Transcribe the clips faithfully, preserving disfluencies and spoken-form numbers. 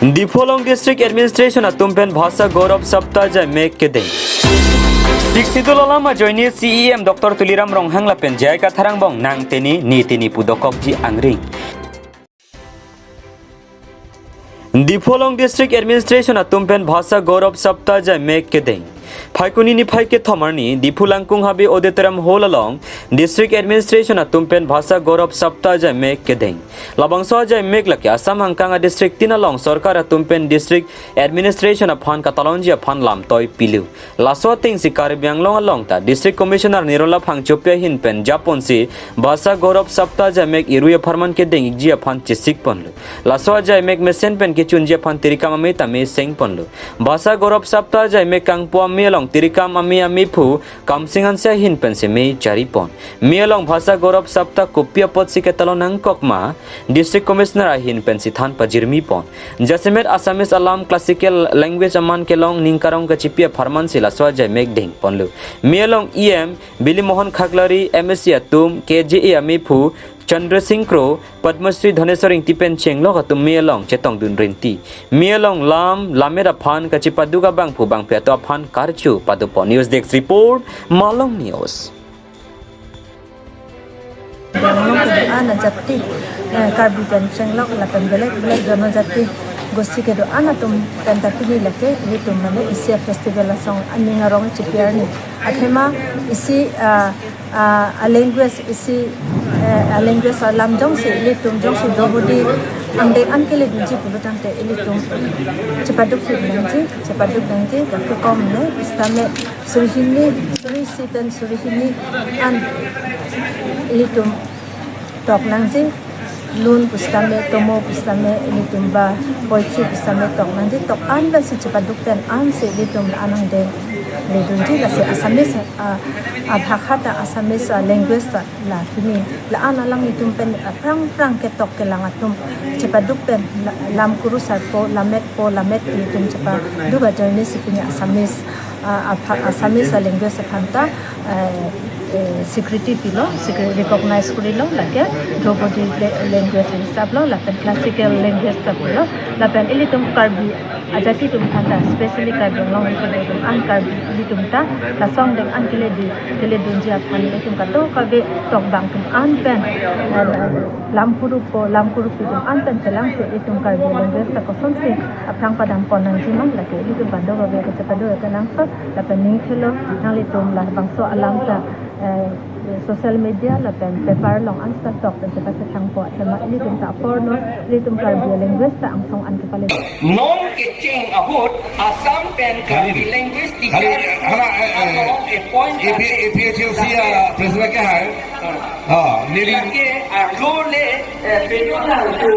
Diphu along District Administration atum pen Bhasa Gaurav Sapta ajaimek kedeng. Sixth Schedule alam ajoine C E M Doctor Tuliram Ronghang lapen J I Kathar angbong nangteni niteni pu dokokji angring. Diphu along District Administration atum pen Bhasa Gaurav Sapta ajaimek kedeng. Phaikuni niphai kethom arni Diphu Langkung Habe Auditorium Hall along District Administration atum pen Bhasa Gaurav Sapta ajaimek kedeng. Labangso ajaimek lake Assam angkang a district tin along sorkar atum pen District Administration aphan katalonji aphan lamtoi pilu. Laso atengsi Karbi Anglong along ta District Commissioner Nirola Phangchopi ahin pen japonsi Bhasa Gaurav Sapta ajaimek irui apharman kedeng ikji aphan chesik ponlo. Laso ajaimek mesen pen kechunji aphan tirikam ame tame seng ponlo. Bhasa Gaurav Sapta ajaimek kangpu ame along tirikam ame amephu Kamsing Hanse ahin pensi me chari pon. Me along Bhasa Gaurav Sapta kopi apotsi ketalon nangkok ma, District Commissioner ahin pensi than pajirmi pon. Jasemet Assamese alam classical language aman kelong ningkarong kachipi apharmansi laso ajaimek deng ponlo. Me along E M Bili Mohan Khaklari, M A C atum, K J A amephu Chandra Singh Kro, Padma Shri Dhaneswar Ingti pen chenglok atum me along chetongdun rinti. Me along lam, lammet aphan kachipaduk abangphu bangphi atum aphan karchu padupon. News Desk Report, Malong News. Karbi Anglong kedo-an ajati, eh, Karbi pen chenglok lapen belek belek jonojati gosti kedo-an atum pen ta pini lake ilitum mane isi a festival asong aning arong chipi arni. Athema isi, ah, ah, a language isi, eh, a language alam jongsi ilitum jongsi Draupadi angdeng an keledunji pulo tangte ilitum chepaduk hip nangji, chepaduk nangji, kaku kom ne, istame suri hini, suri isi pen suri hini an ilitum tok nangji, lun pusitame, tomo pusitame, ilitum ba poetry pusitame tok nangji, tok an pensi chepaduk pen ansi ilitum la-an angdeng ledunji, lasi Assamese, ah, ah, bhakha ta Assamese, ah, language ta la kimi la-an alanglitum pen, ah, prang prang ketok kelang atum chepaduk pen la-, lam kurusarpo, lammetpo, lammet ilitum chepaduk ajoinesi pini Assamese, ah, apha-, Assamese, ah, language aphan ta, eh, eh, security pilo, security recognize kurilo, lake Draupadi la-, language hisap lo, lapen classical language ta pilo, lapen ilitum Karbi ajati atum aphan ta, specially Karbi Anglong kedo atum an Karbi ilitum ta, lasong deng an keledi, keledunji aphan ilitum kadokave tokbang atum an pen, eh, lam kurupo, lam kurupi atum an pen chelangsi ilitum Karbi language ta kosonsi aphrang padam pon nangji ma lake ilitum kadokave kachepado kenangsot lapen ning khelo nanglitum labangso alam ta, eh, social media lapen paper along an ta tok pen chepa chethangpo athema ilitum ta aporno ilitum Karbi language ta angsong an kepale. Non kecheng ahut Assam pen Karbi language teacher along appoint A P H L C a president ke hai. Ah, neli ke arlo le, eh, pedola tu.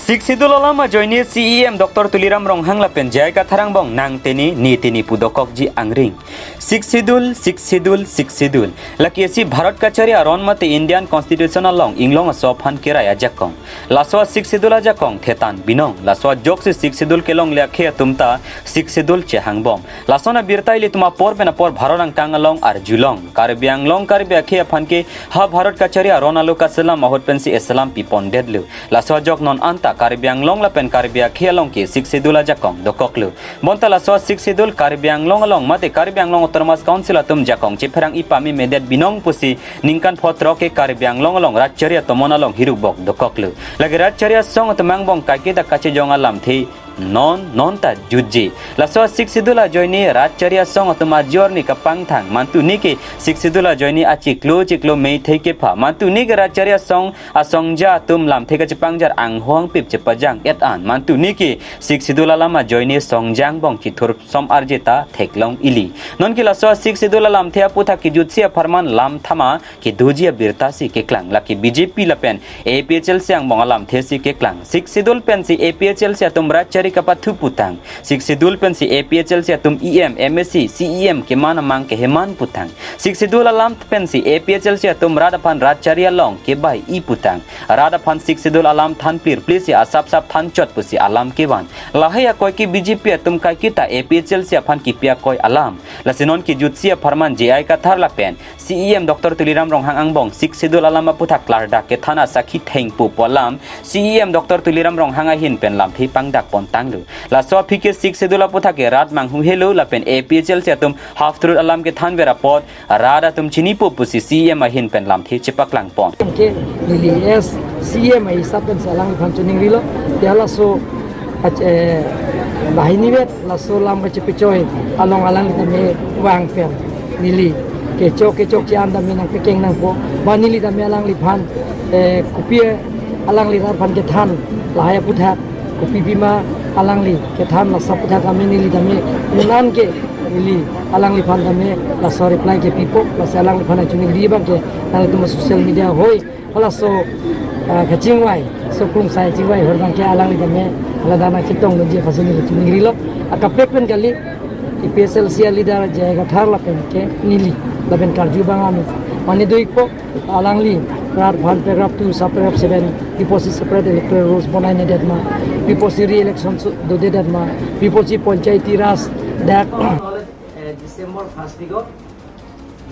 Sixth Schedule alam ajoine C E M Doctor Tuliram Ronghang lapen J I Kathar angbong nangteni niteni pu dokokji angring. Sixth Schedule, Sixth Schedule, Sixth Schedule. Lake isi Bharat kachari aron mate Indian Constitution along inglong aso aphan kerai ajakong. Laso a Sixth Schedule ajakong thetan binong. Laso ajoksi Sixth Schedule kelongle akhei atum ta Sixth Schedule chehangbom. Lason abirta ilitum apor pen apor Bharat angkang along arjulong. Karbi Anglong Karbi akhei aphan ke ha Bharat kachari aron alo kaselam ahut pensi eselam pipondetlo. Laso ajok non anta Karbi Anglong lapen Karbi akhei along ke Sixth Schedule ajakong dokoklo. Bonta laso Sixth Schedule Karbi Anglong along mate Karbi Anglong Autonomous Council atum jakong chepherang ipami medet binong pusi ningkan pho throk ke Karbi Anglong along rat chari atomon along hirubok dokoklo. Lake rat chari asong atum angbong kaike ta kachejong alamthe non non ta jutje. Laso Sixth Schedule ajoine rat chari asong atum ajor ni kapangthang. Mantu neke Sixth Schedule ajoine achiklo chiklo meithei kepha. Mantu neke rat chari asong asongja atum lamthe kachepangjar anghong pip chepajang et an. Mantu neke Sixth Schedule alam ajoine songjang bong chithur som arje ta theklong ili. Nonke laso Sixth Schedule alamthe aputhak kejutsi apharman lam thama kedoji abirta si keklang, lake B J P lapen A P H L C angbong alamthe si keklang. Sixth Schedule pensi A P H L C atum rat chari kapathu putang. Sixth Schedule pensi A P H L C atum E M, M A C, C E M keman amang keheman putang. Sixth Schedule alam pensi A P H L C atum rat aphan rat chari along kebai-i putang. Rat aphan Sixth Schedule alam than plir plir si asap sap than chot pusi alam kevan. Lahai akoi ke B J P atum kaiketa A P H L C aphan kipi akoi alam. Lasi non kejutsi apharman J I Kathar lapen C E M Doctor Tuliram Ronghang angbong Sixth Schedule alam aputhak klardak kethan asakhi thengpo pu alam C E M Doctor Tuliram Ronghang ahin pen lamthe pangdak pontanglo. Laso aphi ke Sixth Schedule aputhak ke rat manghu helo lapen A P H L C atum half truth alam kethanver apot rat atum chinipo pusi C E M ahin pen lamthe chepaklangpon. Ke neli as C E M ahisap pensi alangliphan chiningrilo. Ya laso ach-, eh, banghini vet laso lam kachepechoi along alangli tame vang pen neli kechok kechokche an tame nangpekeng nangpo. Ba neli tame alangliphan, eh, kopi alangli rat aphan kethan lahai aputhak kopi pima alangli kethan laso aputhak tame neli tame un an ke neli alangliphan tame laso reply kepipo. Lasi alangliphan chiningri abang ke nangtum social media hoi halaso, ah, kachingvai, so krungsai chingvai hor abang ke alangli tame ladak nangchetongdunji aphansi neli chiningrilo. Akaprek pen kali, A P H L C aleader J I Kathar lapen ke neli lapen karju abang ami mane do-ikpo, alangli rat aphan paragraph two, sub paragraph seven, pi apotsi separate electoral rolls bonai nedet ma, pi apotsi re-election su-, dodedet ma, pi apotsi Panchayati Raj dak. December first week-ot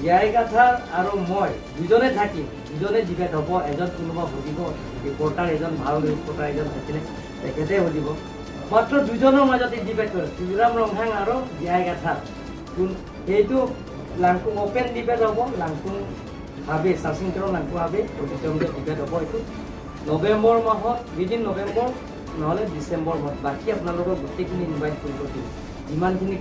J I Kathar আৰু মই দুজনে থাকিম, দুজনে debate হ'ব, এজন কোনোবা সুধিব, reporter এজন, ভাল reporter এজন থাকিলে তেখেতে সুধিব। মাত্ৰ দুজনৰ মাজতে debate কৰে, তুলিৰাম ৰংহাং আৰু J I Kathar। কোন, এইটো লাংকুং open debate হ'ব, লাংকুং হাবি, চাচিং তেৰং লাংকুং হাবি অডিটৰিয়ামত debate হ'ব। এইটো নৱেম্বৰ মাহত, within নৱেম্বৰ নহ'লে ডিচেম্বৰ মাহত। বাকী আপোনালোকক গোটেইখিনি invite কৰিব দিম, যিমানখিনি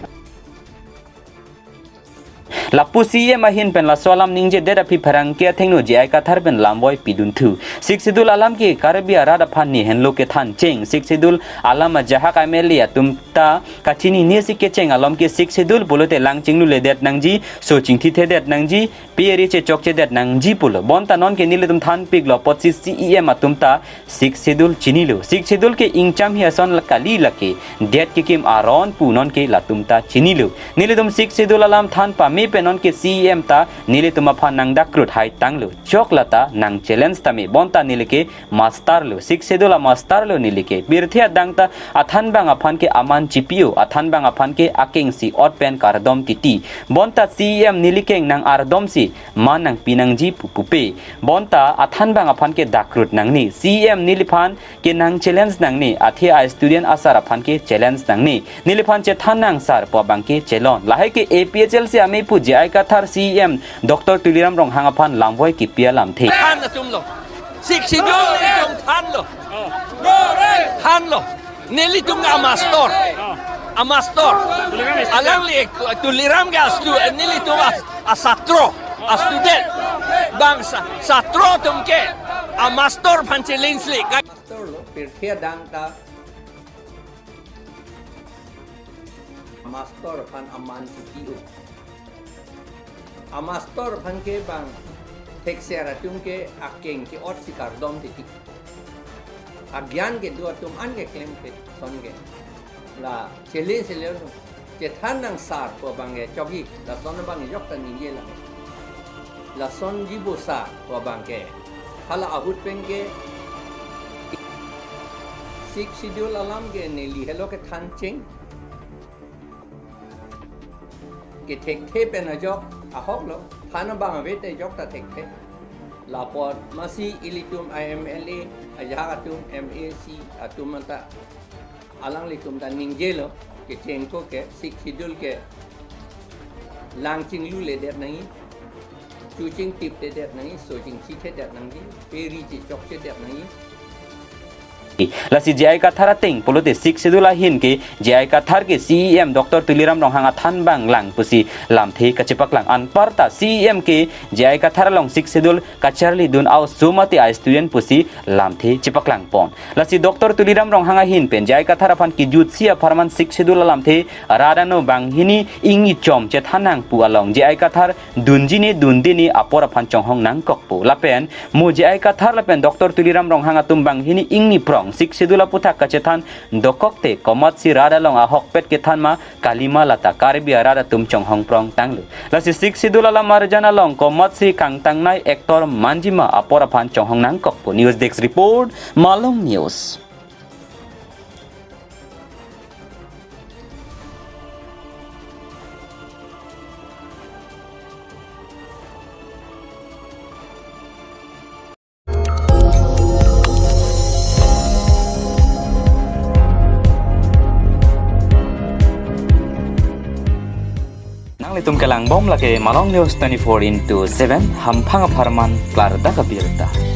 Lapu C E M ahin pen laso alam ningjedet aphi pherangke athengno J I Kathar pen lamvoi pidunthu. Sixth Schedule alam ke Karbi arat aphan ni henlo kethan cheng. Sixth Schedule alam ajahak M L A atum ta kachinine si kecheng alom ke Sixth Schedule pulote lang chingluledet nangji, so chingthithedet nangji, pe ri chechokchedet nangji pulo. Bonta nonke nelitum thanpiklo apotsi C E M atum ta Sixth Schedule chinilo. Sixth Schedule ke ingcham hi ason kali, lake det kekim aron pu nonke latum ta chinilo. Nelitum Sixth Schedule alam than pame pen nonke C E M ta nelitum aphan nangdakrut haitanglo. Chok lata nangchallenge tame, bonta neli ke master lo, Sixth Schedule amaster lo neli ke. Pirthe adang ta athanbang aphan ke aman chipi-o, athanbang aphan ke akengsi ot pen kardom titi. Bonta C E M neli keng nang-ardomsi man nangpi nangji pu pupe. Bonta athanbang aphan ke dakrut nangne. C E M neliphan ke nangchallenge nangne. Athe a student asar aphan ke challenge nangne. Neliphan chethan nang sar pu abang ke chelon. Lahai ke A P H L C amepu J I Kathar, C E M Doctor Tuliram Ronghang aphan lamvoi kipi alamthe. Than atum lo. Sixth Schedule itum than lo. Than lo. Nelitum ke amaster. Amaster. Alangli, Tuliram ke astu, nelitum as-, asatro, astudent. Bang sa-, satro atum ke amaster aphan challenge le. Amaster lo, pirthe adang ta master aphan aman chipi-o. Amaster aphan ke bang thekser atum ke akeng ke-otsi kardom titi. Agyan kedo atum an ke klemkle ason ke. La chele chele atum chethan nang sar pu abang ke chokji, lason abang jok ta ningje lang. Lasonji bo sar pu abang ke. Hala ahut pen ke Sixth Schedule alam ke neli helo kethan cheng. Kethekthe pen ajok ahok lo, than abang ave te jok ta thekthe. Lapot masi ilitum a M L A, ajahak atum, M A C atum anta alanglitum ta ningjelo, kecheng ako ke, Sixth Schedule ke lang chingluledet nangji, chu chingtipthedet nangji, so chingchithedet nangji, pe ri chechokchedet nangji. Lasi J I Kathar ateng pulote Sixth Schedule ahin ke J I Kathar ke C E M Doctor Tuliram Ronghang athan bang lang pusi lamthe kachepaklang. Anparta C E M ke J I Kathar along Sixth Schedule kacharlidun a-osomar te a-student pusi lamthe chepaklangpon. Lasi Doctor Tuliram Ronghang ahin pen J I Kathar aphan kejutsi apharman Sixth Schedule alamthe rat ano banghini ingni chom chethan nang pu along J I Kathar dunji ne dunde ne apor aphan chonghong nangkokpo. Lapen mo J I Kathar lapen Doctor Tuliram Ronghang atum banghini ingni prong Sixth Schedule aputhak kachethan dokok te komatsi rat along ahokpet kethan ma kalima lata Karbi arat atum chonghong prong tanglo. Lasi Sixth Schedule alam arjan along komatsi kangtangnei actor manjima apor aphan chonghong nangkokpo. News Desk Report, Malong News. Nanglitum kelangbom lake Malong News twenty-four into seven, hamphang apharman klardak abirta.